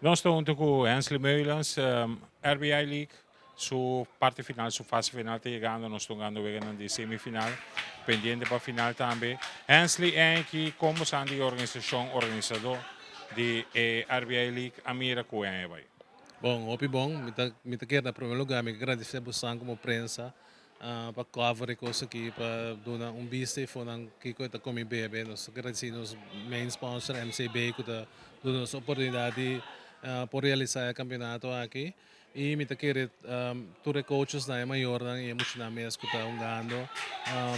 Nos ta hunto cu Hensley Meulens, RBI League, su parti final, su fase final ta yegando, nos ta hungando weganan di semifinal, pendiente pa final tambe. Hensley, enki como san di organisacion organisador di e RBI League a mira cu e bai? Bon, hopi bon. Mi ta kier na prome lugar mi gradici boso como prensa pa cover e cos aki, pa duna un bista for nan kico ta come bebe. Nos ta gradici nos main sponsor MCB, cu ta duna nos oportunidad di pa realisa e campeonato aki. Y mi ta kier tur coaches na mayor nan y mucho nan mes cu ta hungando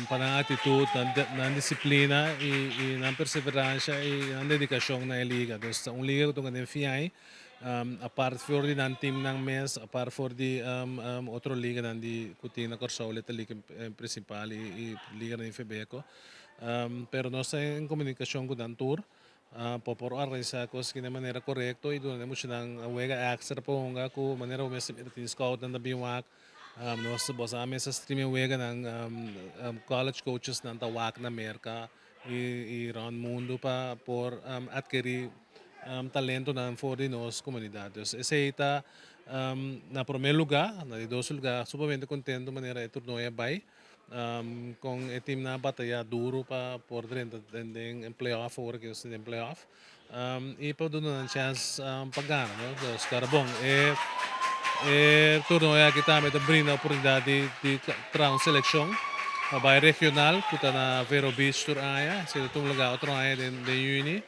pa nan actitud, nan disciplina y nan perseverancia y nan dedicacion na liga. Anto, un liga cu ta den fin apart for di nan team nan mes, apart for di otro liga nan di cu tin na Corsou, e liga principal y liga di Febeko. Pero nos ta den comunicacion cu nan tur pa por organisa cos di manera corecto y duna mucho nan wega extra pa hunga cu manera mes tin scout nan da bin wak. Nos bosa mes streaming wega nan college coaches nan ta wak na Merca y rond mundo pa por adkiri talento nan for di nos comunidad. Anto, esey ta na prome lugar, na di dos lugar, sumamente contento manera e torneo bay cu e team nan a bataya duro pa por drenta den playoff, awor cu ta den playoff. Y pa duna un chance pa gana, no? Anto, claro, bon, e torneo aki tambe ta brinda oportunidad di traha un seleccion pa regional cu ta na Vero Beach tur aña, si ta un lugar otro aña den juni.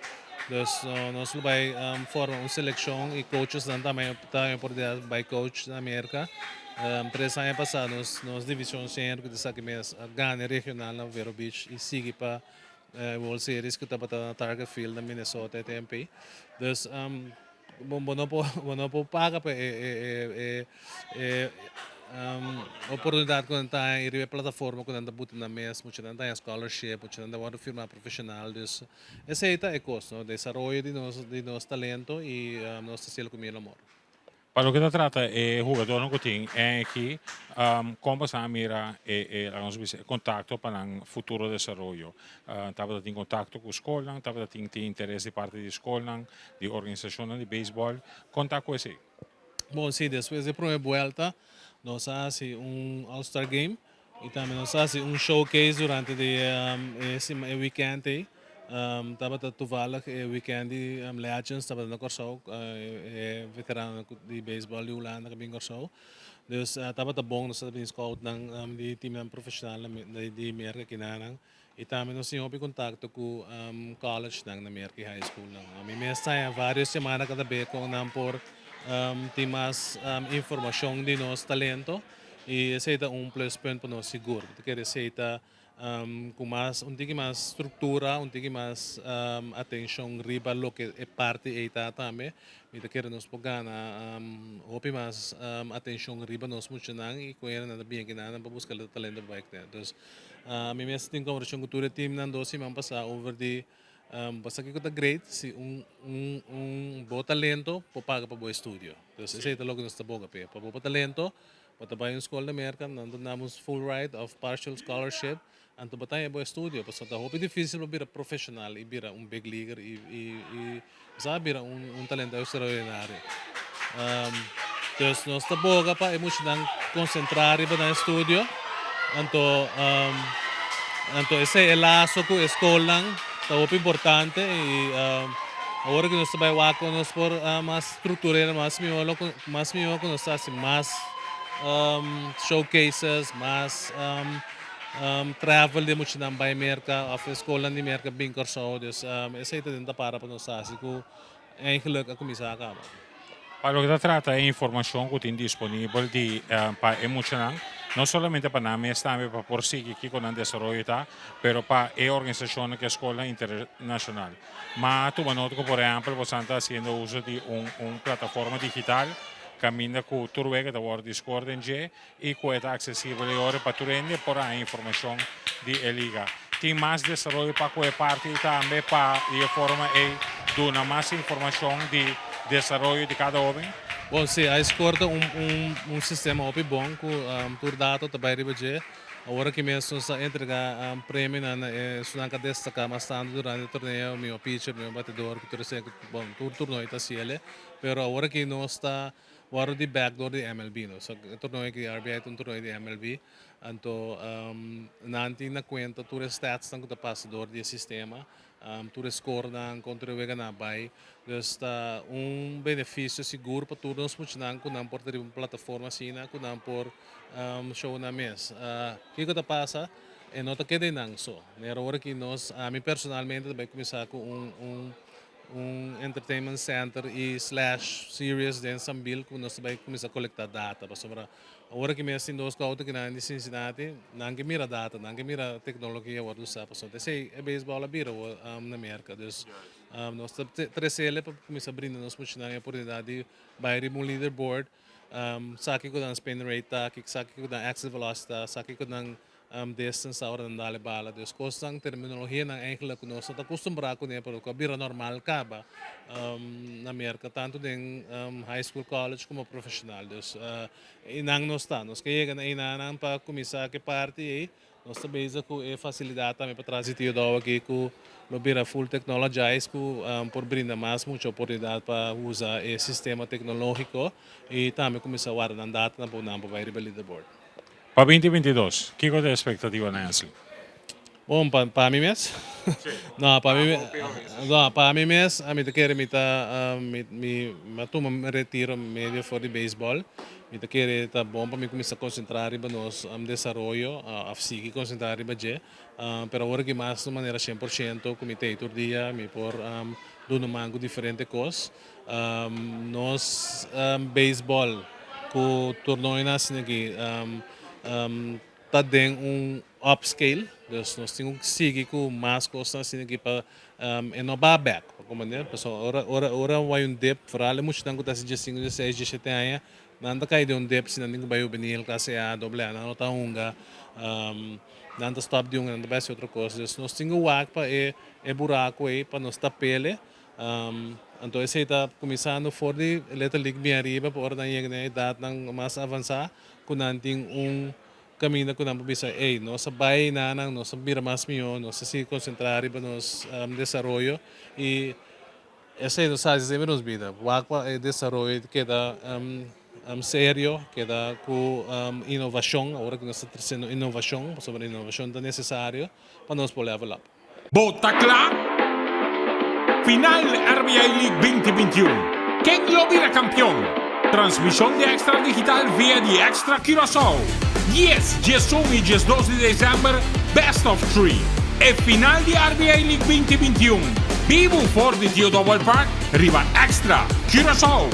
Dus nos ta bay forma un seleccion y coaches nan tambe ta oportunidad bay coach na America. 3 aña pasa nos division senior cu ta aki mes gana regional na Vero Beach y sigui pa World Series cu tabata na Target Field na Minnesota TMP. Dus bon, bo no por paga pa e oportunidad cu ta e plataforma cu nan ta buta na mes, mucho nan ta scholarship, mucho nan ta firma profesional. Dus esey ta e cos, no? Desaroyo di nos talento y nos ta haciendo cu mil amor. Pa loke ta trata e hungador cu tin aki, con bo a mira e contacto pa un futuro desaroyo? Tabata tin contacto cu scol, tabata tin interes di parti di scol, di organisacion di baseball, conta cu esey? Bon, si, despues di prome vuelta, nos a haci un All-Star Game y tambe nos a haci un showcase durante e weekend ey. Tabata toevallig e weekend di Legends, tabata na Corsou, veterano di baseball di Hulanda cu bin Corsou. Dus tabata bon, nos tabata scout nan di team profesional di Merca aki nan. Y tambe nos tin contacto cu college nan na Merca y high school nan. Ami mes ta varios siman cada bes cu nan por tin mas informacion di nos talento y esey ta un plus point pa nos sigur. Pasobra esey ta cu mas un tiki mas structura, un tiki mas atencion riba loke e parti ey ta tambe. Mi ta kere nos por gana hopi mas atencion riba nos muchanan y cu nan bin aki nan pa busca talento pa bay. Anto, mi mes tin conversacion cu tur team nan 2 siman pasa over di basta cu ta great si un bon talento por paga pa bo estudio. Anto, esey ta loke nos ta boga pe. Pa bo talento, pa bay un scol di Merca, nan ta full ride of partial scholarship, anto bo ta bo estudio, pasobra ta hopi dificil pa bira profesional y bira un big leaguer y sabi, bira un talento extraordinario. Dus nos ta boga pa e muchanan concentra riba nan estudio, anto esey e laso cu e scol nan ta hopi importante y awor cu nos ta bay wak nos por mas structura mas miho, mas miho cu nos ta haci mas showcases, mas travel di muchanan bay Merca of scol di Merca bin Corsou. Dus esey ta den ta para pa nos haci cu eigenlijk a cuminsa caba. Pa loke ta trata e informacion cu tin disponibel di pa e muchanan, no solamente pa nan mes tambe pa por sigui cu nan desaroyo ta, pero pa e organisacion cu e scol internacional. Ma tuma nota cu, por ehempel, bo ta haciendo uso di un plataforma digital, caminda cu tur wega ta wordo score den dje y cu ta accesibel y pa tur hende por e informacion di e liga. Tin mas desaroyo pa e parti tambe pa e forma e duna mas informacion di desaroyo di cada hoben? Bon, si, a score un sistema hopi bon cu tur dato ta bay riba dje. Awor aki mes nos a entrega premio na esunnan cu a destaca mas tanto durante e torneo, miho pitcher, miho batedor, cu tur esey, bon, tur torneo ta haciele, pero awor aki nos ta worde di back door di MLB, no. So e torneo aki di RBI ta un torneo di MLB, anto nan tin na cuenta tur e statsnan cu ta pasa door di e sistema, tur e scorenan, con tur e weganan a bay. Dus ta un beneficio sigur pa tur nos muchanan cu nan por ta riba un plataforma asina cu nan por show nan mes. Kico ta pasa? E no ta keda einan so. Nera ora ki nos, ami personalmente ta bay cuminsa cu un un un entertainment center y slash series den Sambil cu nos ta bay cuminsa colecta data pasobra ora ki mes tin dos auto kinan di Cincinnati nan ke mira data, nan ke mira tecnologia wordo usa pasobra esey e baseball a bira awor na Merca. Dus nos ta trecele pa cuminsa brinda nos muchanan e oportunidad di bay riba un leaderboard, sa kico nan spin rate ta, sa kico nan exit velocity ta, sa kico nan distance ta ora nan dal e bala. Dus cosnan, terminologianan eigenlijk cu nos no ta acostumbra cune pero cu a bira normal caba na Merca tanto den high school, college como profesional. Dus einan nos ta. Nos ke yega na einanan pa cuminsa cu e parti ey. Nos ta bezig cu e facilidad tambe pa tras di Tio Douw aki cu lo bira full technologized cu por brinda mas mucha oportunidad pa usa e sistema tecnologico y tambe cuminsa warda nan datanan pa nan por bay riba leaderboard. Pa 2022, kico ta e expectativa na Hensley? Bon, pa pa mi mes? No, pa mi no, pa mi mes, ami ta kere mi ta mi mi a tuma mi retiro medio for di beisbòl. Mi ta kere ta bon pa mi kuminsá konsentrá riba nos desaroyo òf sigui konsentrá riba dje. Pero awor aki mas di un manera 100% ku mi ta ei tur dia, mi por duna man ku diferente kos. Nos beisbòl ku torneonan asina aki ta den un upscale, dus nos tin ku sigui ku mas kosnan asina aki pa e no baha bek, pa comprende? Pasobra ora ora ora bai un dip, foral e muchanan ku ta hasi diesinku, dieseis, diesshete aña, nan ta kai den un dip si nan tin ku bai hubenil, klase A, doble A, nan no ta hunga, nan ta stop di hunga, nan ta bai hasi otro kos. Dus nos tin ku wak pa e e buraku ei pa nos tap'el, anto esei ta kuminsando for di Little League bien ariba pa ora nan yega den e edatnan mas avansá ku nan tin un kaminda ku nan por bisa, ey, nos a bai einanan, nos a bira mas mihó, nos a sigui konsentrá riba nos desaroyo i esei nos hasi semper nos bida. Wak pa e desaroyo keda serio, keda ku inovashon, awor ku nos ta tresiendo inovashon, pasobra inovashon ta nesesario pa nos por level up. Bo ta kla? Final RBI League 2021, Ken lo bira kampion? Transmishon di Extra Digital via di Extra Curaçao. 10, 11 i 12 di desèmber, Best of Three. E final di RBI League 2021, bibu for di Tio Dowell Park riba Extra Curaçao.